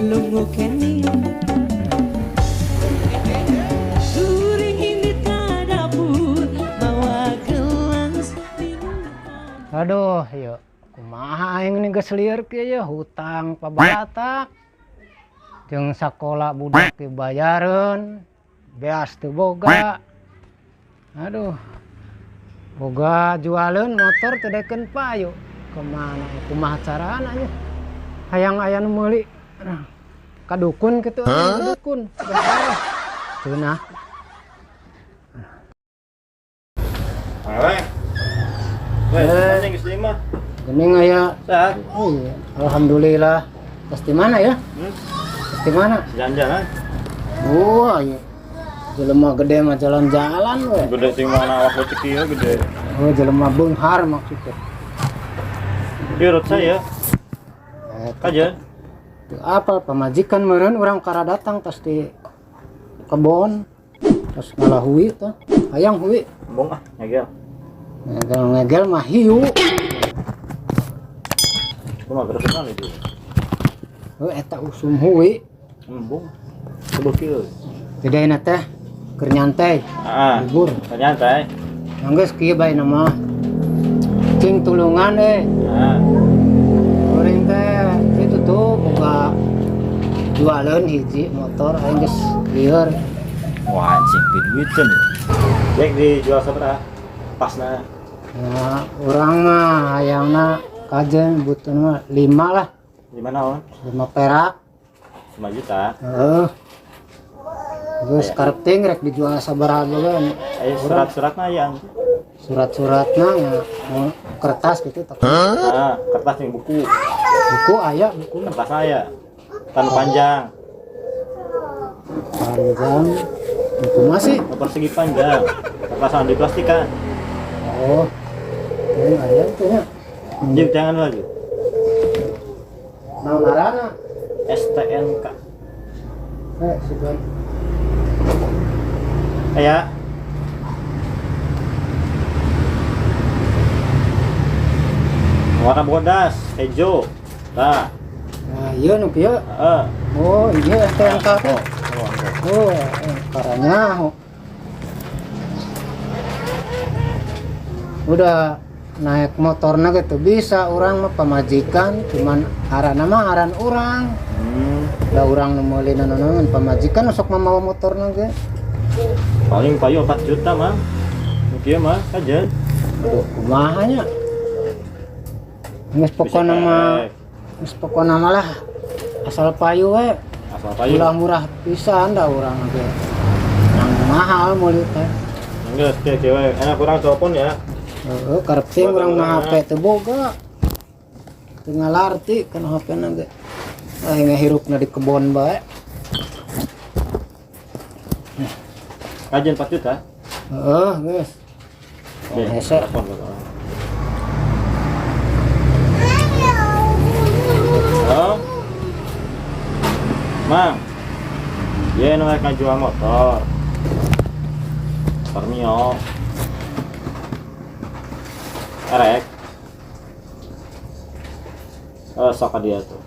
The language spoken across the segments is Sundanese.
Lungu kene. Kuring ini ka dapur mawa gelas minum. Aduh, yuk. Kumaha aing nih geus lieur kieu ye, hutang pabalatak. Jeung sakola budak dibayareun, beas teu boga. Aduh. Boga jualeun motor teu daekeun payu. Kemana kumaha carana nya? Hayang aya nu meuli. Ka dukun kitu ka dukun. Cenah. Weh. Weh, Eh. geus lima. Geuning aya. Sehat. Oh iya, alhamdulillah. Pas di mana ya? Hmm? Pas di mana? Jalan-jalan. Wah, iya. Jelema gede mah jalan-jalan we. Gede sing mana awak leutik ieu gede. Oh, jelema beunghar maksudnya. Ieu rot saya. Kajen. Teu apal pamajikan meureun urang kara datang tas di kebon. Terus ngalah hui tah. Hayang hui. Embung ah, ngegel. Ngegel-ngegel mah hiu. Kumaha geresekan itu? Oh, eta usum hui. Embung. Coba kieu. Jadi ayeuna teh keur nyantai, Ah, libur. nyantai. Geus kieu bae nama. Cing tulungan eh. Ah, Kuring teh itu tuh boga jualeun hiji motor aing geus lieur. Wah, anjing duiteun. Dek dijual sabaraha? Pasna. Ya, urang mah hayangna kajen butuh mah 5 lah, Di mana on? 5 perak. 5 juta. Heeh. Geus karep ting rek dijual sabaraha bae. Ayo surat-suratna aya. Surat-suratna ya mau kertas gitu tapi Ah, kertas yang buku. buku aya buku mah. Kertasna aya. Tan panjang, Panjang. Buku masih. persegi panjang. Kertas yang diplastikan. Oh. Ini aya tuh nya. Jik jangan lagi. Naon ngaranna? STNK. Eh, sugan. Aya. Warna bodas, hijau. Nah, Nah, iya nu kieu. heeh. Oh, iya STNK teh. Oh, Oh, karanya. Udah naik motorna gitu bisa orang mah pamajikan cuman aran mah aran urang. Da urang nu meuli naon pamajikan sok mamawa motorna ge. Paling payu 4 juta mah. Nu kieu mah kajen. Aduh, kumaha nya? Geus pokona mah, geus pokona mah lah asal payu we. Asal payu. Ulah murah pisan da urang ge. Yang mahal meuli teh. Geus kieu kieu we. Enak kurang telepon ya. Heeh, karep teh urang mah HP teu boga. Teu ngalarti kana HP na ge. Aing ngahirupna di kebon bae. Kajen 4 juta. Heeh, geus. Deh, Hese. telepon ke orang. Halo. Mang. Dia nu rek ngajual motor. Motor Mio. Erek. Sok ka dia tuh.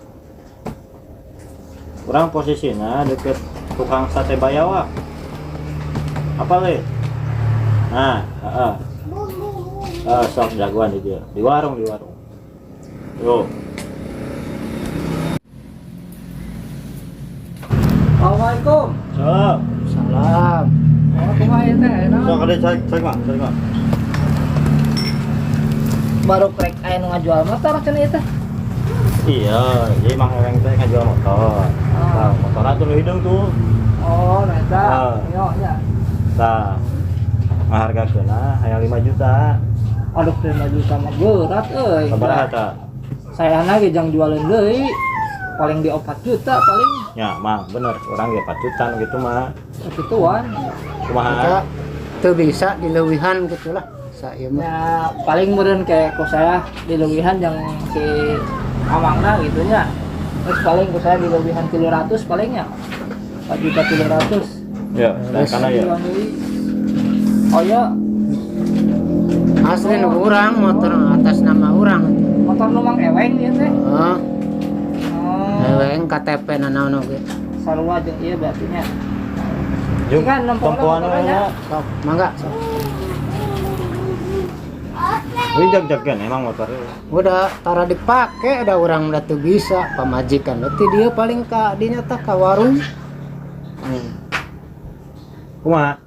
Urang posisinya deket tukang sate bayawak. Apa le? Nah, heeh. Sok jagoan di dia. Di warung, di warung. Yo. Assalamualaikum. Salam. Salam. Oh, kumaha ieu teh? Enak. Sok ada cek cek mah, cek mah. Baru krek aya nu ngajual motor cenah ieu teh. Iya, jadi Mang Eweng teh ngajual motor. Ah. Nah, motornya tuh nu hideung tuh. Oh, nah eta. Ah. Yo nya. Tah. Ngahargakeunna hayang 5 juta. Aduh, 5 juta mah berat euy. Sabaraha tah? Saya lagi jang jualin deui. Paling di 4 juta paling. Ya, Mang, bener. Urang ge 4 juta nu gitu mah. Segituan. Kumaha? Kita teu bisa dileuwihan gitu lah. Sa ieu mah. Ya, paling meureun kayak ku saya dileuwihan yang si Amangna gitu nya. Terus paling ku saya dileuwihan 300 palingnya. 4 juta 300. Ya, nah, karena ya. Oh ya, Asli nu urang motor atas nama urang. Motor nu Mang Eweng ieu teh. Heeh. Oh. Eweng KTP na naon oge. Sarua jeung ieu berarti nya. Jung, Kan nempel tempoan motornya. we nya. Sok, mangga sok. Ini jag-jagan emang motornya. Udah tara dipake, udah orang udah tuh bisa pamajikan. Berarti dia paling ka dinya tah ka warung. Kumaha?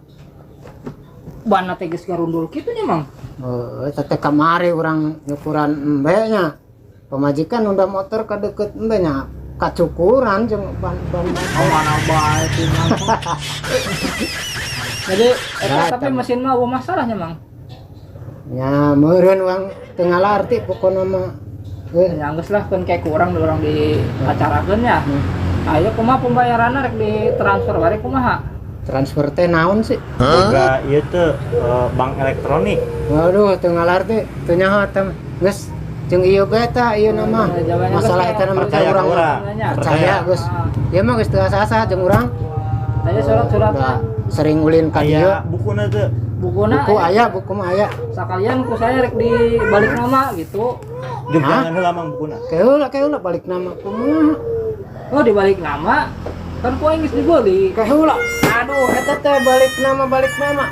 Ban teh geus garundul kitu nya, Mang. Oh, eta teh kamari urang nyukuran embe nya. Pamajikan udah motor ka deket embe nya. Kacukuran jeung ban ban. Oh, mana bae sih, Mang. Jadi eta Nah, tapi eta mah. mesin mah euweuh masalahnya, Mang. Nya meureun urang teu ngalarti pokona mah. Eh, Ya geus lah keun kayak kurang urang di acarakeun nya. Ayo kumaha pembayaranna, rek di transfer bari kumaha? Transfer teh naon sih? Boga ieu teh bank elektronik. Waduh, teu ngalarti, teu nyaho eta mah. Geus jeung ieu bae tah ieu nama. Jawabannya Masalah geus eta mah Percaya urang. ka urang. Percaya geus. Ieu mah geus teu asa-asa jeung urang. Tanya surat-surat. Udah sering ulin ka dieu. Aya bukuna teh. Bukuna. Buku aya, buku mah aya. Sakalian ku saya rek di balik nama gitu. Jugjangan heula, Mang, bukuna. Keula keula balik nama kumaha? Oh, dibalik nama kan ku aing geus dibeli. Keula. Aduh, eta teh balik nama balik nama.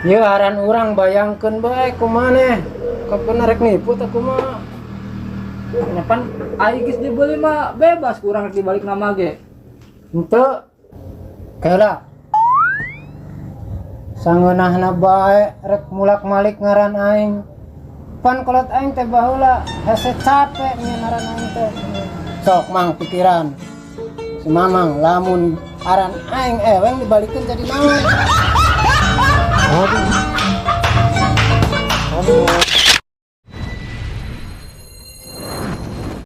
Ieu aran urang bayangkeun bae kumaneh. Kapan rek nipu teh kumaha? Ya pan aing geus dibeli mah bebas kurang rek dibalik nama ge. Henteu. Keula. Sangeunahna bae rek mulak-malik ngaran aing. Pan kolot aing teh baheula hese capek nyeun ngaran aing teh. Sok, Mang, pikiran. Si Mamang lamun aran aing eweng dibalikeun jadi naon? Aduh.